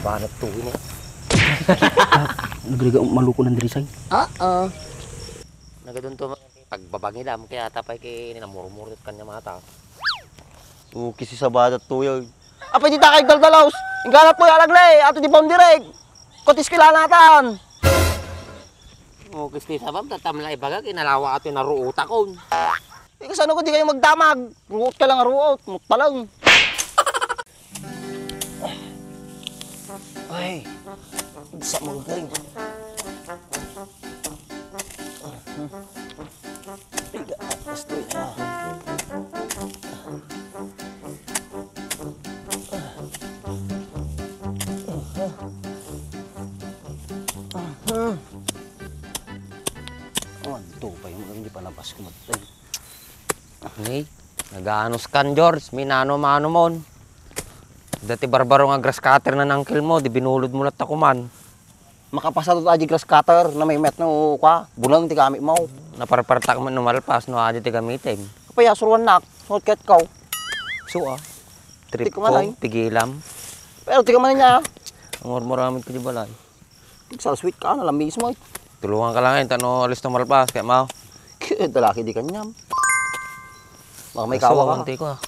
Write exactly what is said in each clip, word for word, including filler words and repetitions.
Banat to, ina. Nagriga, maluko ng drisay. Oo. Nagadun to, pagbabangilam, kaya tapay kay ini namurmur kanya mata. Ukis ti sabada toy. Apay dita kay daldalaws? Ingganat mo yung alaglay, ato di boundary. Kutis kilanatan. Ukis ti sabam, tatamla ibaga, kinalawa ato yung naruutakon. Eh, kasano ko di kayo magdamag? Ruot ka lang, ruot. Mut pa lang. Ay, sa mo kayo. Piga, basta yun, ah. Oh, ito pa yung mga hindi palabas ko matay. Ni, nagaanus kan, George. Minano-mano mon. Dati barbaro nga grass cutter na nangkil mo, di binulod mo latta kuman. Makapasado ta di grass cutter na may met no kwa, bulang ti gamit mo. Naparpartak mo no malpas no adi ti gamitin. Kapaya suruan nak, suot ket ko. So, ah, trip Ti ko, kumanay. Pigilam. Pero ti ka man niya. Ang murmuramid ko di balay. Sa sweet ka, na lang mismo, eh. Tulungan ka lang, eh, tano alis na malpas, kaya mao. Kaya talaki di kanyam. Baka may Kaso, kawa ka. Awanti ko, ah.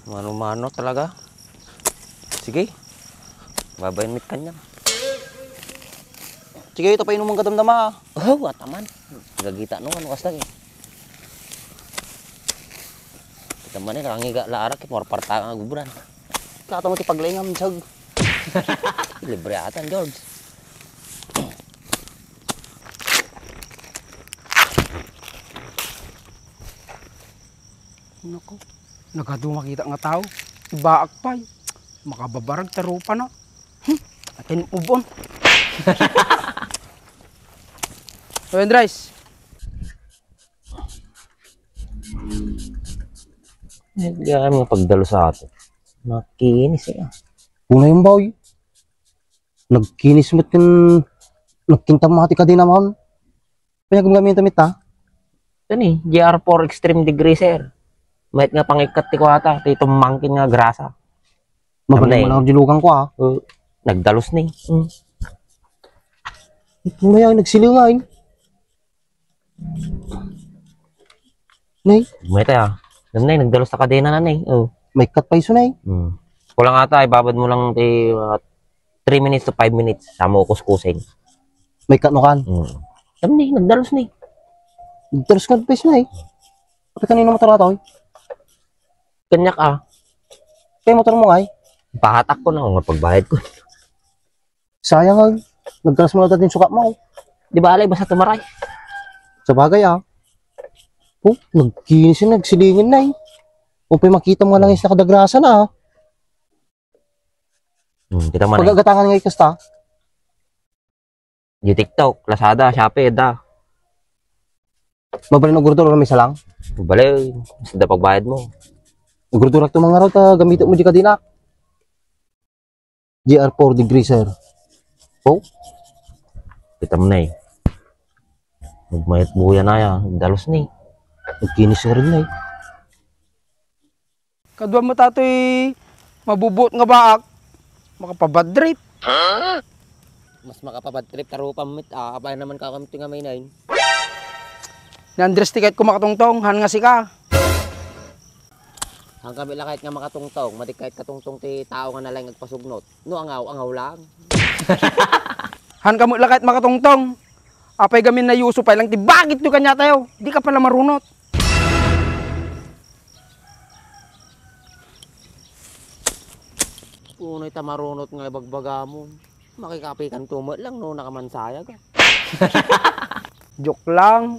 Mano-mano talaga. Sige. Babayin mit kanyam. Sige, ito pa inumang kadamdama, ah. Oh, wataman. Gagita no, ano kasla, eh. Kita man, eh, kangiga la arak, eh, murparta nga gubran. Kata mo ti paglaingam, sag. Libre atan, George. Nako, nagadu makita nga tao. Ibaak pay. Makababarag ta rupa na. Hmm, atin ubon. So, Andres. Eh, di kami pagdalo sa ato. Makinis, eh. Una yung boy. Nagkinis met ken nagkintam ti kadena man. Paggamit ta. Ito ni, G R four Extreme Degreaser. Mayat nga pangikkat ti kuwata, ti tumangkin nga grasa. Mabalin Amnay. Mo lang dilugan ko, ah. Uh, nagdalus ni. Mm. Ito na yan, nagsilingan. Nay. May tayo. Alam na, nagdalus sa kadena na, nay. Oh. May cut pa iso, nay. Hmm. Kulang ata, ibabad mo lang ti mga three minutes to five minutes. Sa mo kuskusin. May cut no kan? Hmm. Alam ni, nagdalus ni. Nagdalus ka pa iso, nay. Kapag kanino motor ato, eh? Kanyak, ah. Kaya motor mo, ay? Pahatak ko na kung pagbayad ko. Sayang, ah. Nagkalas mo na din sukat mo. Di ba, alay, basta tumaray. Sa bagay, ah. Oh, nagkinis na, nagsilingin na, eh. O, pa'y makita mo nga lang yung nakadagrasa na, ah. Hmm, kita man, eh. Pagagatangan nga ikasta. Di TikTok, Lazada, Shopee, da. Mabalin ugurdur, may salang? Bale, basta da pagbayad mo. Ugurdur ak tumang araw, ta gamitin mo di kadina. G R four degrees, sir. Oh? Kita mo na eh. Magmayat buya na ya, dalos ni. Nagkinis ka rin na eh. Kaduan mo tatoy mabubuot nga baak, makapabad trip. Mas makapabad trip ta rupam met, ah, apay naman kakamit nga may nine. Ni Andres ti kayat ko makatungtong, han nga sika. Han kami la kayat nga makatungtong, madi kayat katungtong ti tao nga nalaing agpasugnot. No angaw, angaw lang. Han kamo la kayat makatungtong. Apay gamin na Yuso pay lang ti bagit nyo kanya tayo. Di ka pala marunot. Unay ta marunot nga ibagbagamon. Makikapikan to met lang no nakamansayag, ah. Joke lang.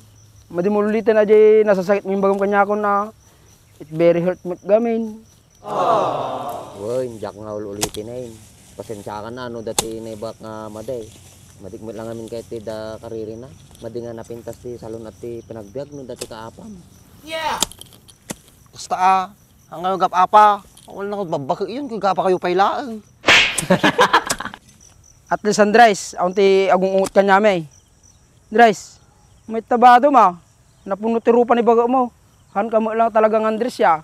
Madi mo ulitin a di nasasakit mo yung bagam kanyakon na it very hurt mo gamin. Wen, diak nga ul-uliten ay. Pasensiakan na no dati naibak nga madi. Madik met lang amin kay ti da karirina. Madi nga napintas ti salon at ti panagbiag no dati kaapam. Yeah! Basta, ah, ang kayo gap-apa, wala na ko babbaka iyon, kung gapa kayo pay laeng. At least, Andres, awan ti agung-ungot kanyami. Andres, may tabado ma. Napuno ti rupa ni baga mo. Han ka mo lang talagang Andres ya.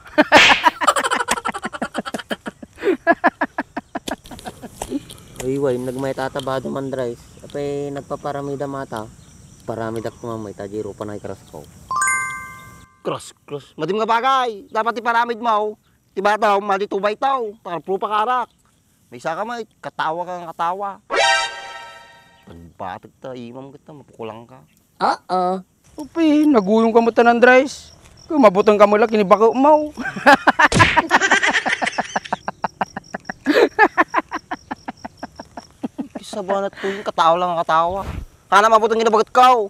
Uy, uy, nagmayat ata badam, Andres. Apay nagpaparamidam ata. Paramidak ti mamay, ta di rupa na ikrasko. Kras, kras. Madim nga bagay. Dapat ti paramid mo. Ti bata, madi tubay tao. Tarpro pa karak. May isa ka may, katawa ka nga katawa. Pagbatek ta, imam kita, mapukulang ka. Ah, ah. Upi, naguyong ka mo tan, Andres. Kung mabutang ka mo lang, kinibako mo. Kisa ba na to yung katawa lang ang katawa? Kana mabutang kinabagat ka, oh.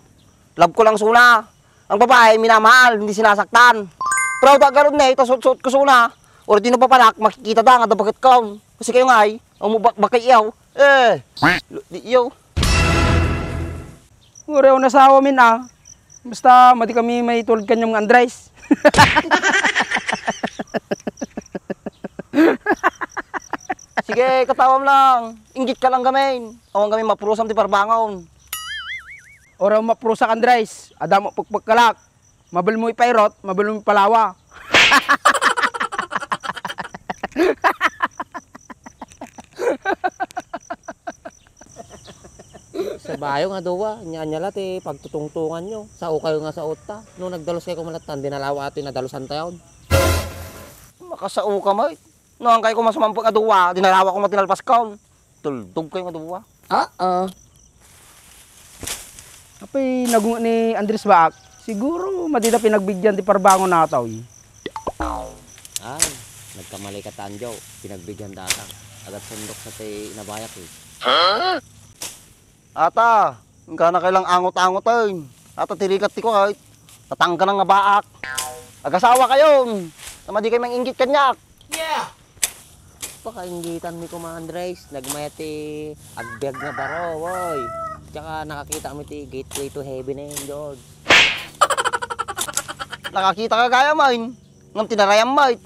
Love ko lang suna. Ang babae, minamahal, hindi sinasaktan. Proud ako karon na, ito suot-suot ko suna. Or di na papanak, makikita da nga dabagat ka. Kasi kayo nga ay, ang mubak-bakay iyaw. Eh, di iyaw. Uray, nasawa min, ah. Basta, madi kami may tulad kanyang mga Andres. Sige, katawam lang. Inggit ka lang gamin. Awan gamin mapurusam ti parbangon. Uray, maprusak, Andres. Adamo pagpagkalak. Mabel mo ipairot, mabel mo ipalawa. Sa bayo nga duwa, nya-, nya la ti pagtutungtungan nyo. Sao kayo nga sao ta. No nagdalus kayo kumalattan, dinalawa ato yung nadalusan tayo. Makasao ka, mate. No, ang kayo kumasumampo nga duwa, dinalawa ko matinalpas ka. Tuldog kayo nga duwa. Ah, ah. Apay nagunget ni Andres baak, siguro madida pinagbidian ti parbangon nataw. Ay, nagkamali ka, Tanjo. Pinagbidian data. Agat sundok sa ti inabayak, eh. Ata, ingka na kailang angot-angot, eh. Ata, tirikat ti ko, eh. Tatangka na nga baak. Agasawa kayon. Tama di kayo manginggit kanyak. Yeah! Pakainggitan mi koma, Andres. Nagmaya ti agbiag nga baro, woy. Tsaka nakakita mi ti gateway to heaven, eh, George. Nakakita ka gaya, main. Ngam tinarayam, mate.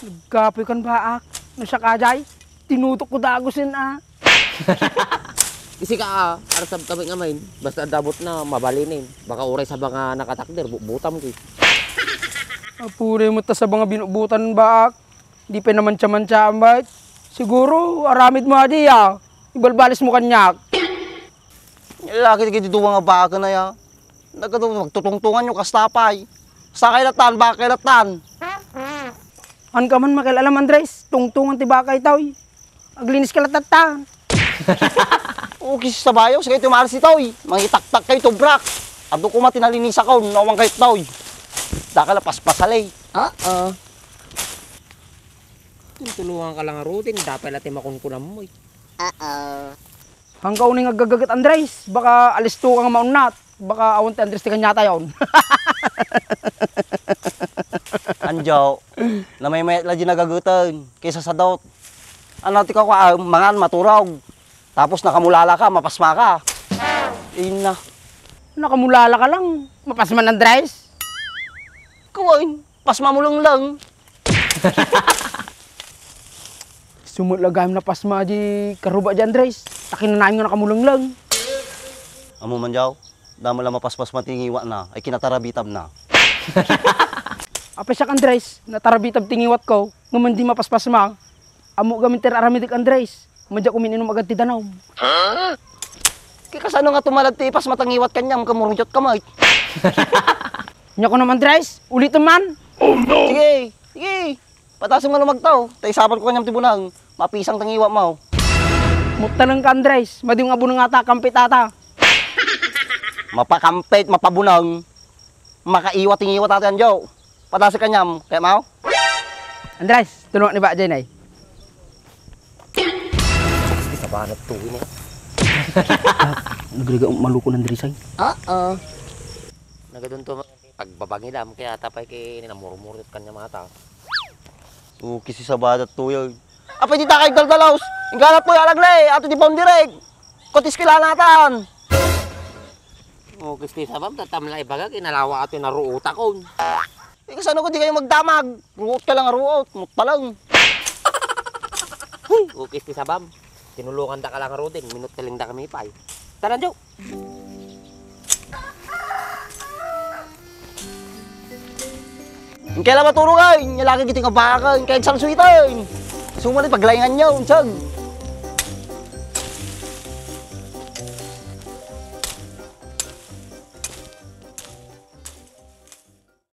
Nagkapoy kan baak. No siya kajay, tinutok ko dagusin, ah. Isi ka, ah, arsab kami nga main. Basta dabot na, mabalinin. Baka uray sa mga nakatakder, bu-, butam ki. Apure mo ta sa mga binubutan baak. Di pa naman siya man siya, mate. Siguro, aramid mo adi, ah. Ibalbalis mo kanyak. Laki ti duwa nga baka na ya. Nagkadu-, magtutungtungan nyo, kasta pay. Sa kailatan, baka kailatan. An ka man makilalam, Andres. Tungtungan ti baka itaw, eh. Aglinis ka latta. Okay, sa bayo, sige, tumalas itaw, eh. Mangitaktak kayo, tubrak. Adu kuma, tinalinis ako, nawang kayo itaw, eh. Daka la paspasal, eh. Ah, ah. Tintulungan ka lang, Rudin. Dapay la ti makunkunam mo, eh. Ah, ah. Hangga unay nga agagaget, Andres. Baka alisto ka nga maunnat. Baka awan ti Andres ti kanyatayon. Anjo, namaymayat la di nagageten, kaysa sadot. Ano ti kakuaem, mangan, maturog. Tapos nakamulala ka, mapasma ka. Ina. Nakamulala ka lang, mapasma, Andres? Kawain. Pasma mo lang lang. Sumut lagam na pasma di karuba di Andres. Takin na nga nakamulanglang. Amo man jaw, damo la mapaspas man ti ngiwat na, ay kinatarabitab na. Apay siak Andres, natarabitab ti ngiwat ko, ngem di mapaspas ma. Amo gamin ti aramidek Andres. Madya ko min-inom agad ti danum. Kay kasano nga tumalad ti ipasma ta ngiwat kaniam, kamurudiot ka, Mike? Nya ko naman, Andres, ulitem man. Sige, sige. Pataso nga lumagtaw, ta isapan ko kaniam ti bunang. Mapisang ta ngiwat mo. Muttalang ka, Andres, madi nga bunang ata, kampit ata. Mapakampit, mapabunang. Makaiwat ti ngiwat ata, Anjo. Padasek kaniam, kaya mo? Andres, tulungan ni Ba Jenay. Di sa banat to, ini. Nagriga, malukon, Andres, ay. Oo. Nagadun to, pagbabangi lang, kaya tapay kay namurmurot kanya mata. O, kisi sa banat to, yun. Apay di takay daldalaos. Ingganat to, yalaglay. Ato di boundary. Kutis kilanatan. O, kisti sabab, tatamla ibaga, kinalawa ato naruutakon. Eh, kasano ko di kayo magdamag? Ruot ka lang, ruot. Mut pa lang. Uy, ukis ti sabam. Tinulungan da ka lang, Rodin. Minut ka lang da kami pay. Tara, Jo. Kaya lang maturog ay, niya lagi kita nga baka, kaya salsuitan. Sumali paglaingan niya, unsag.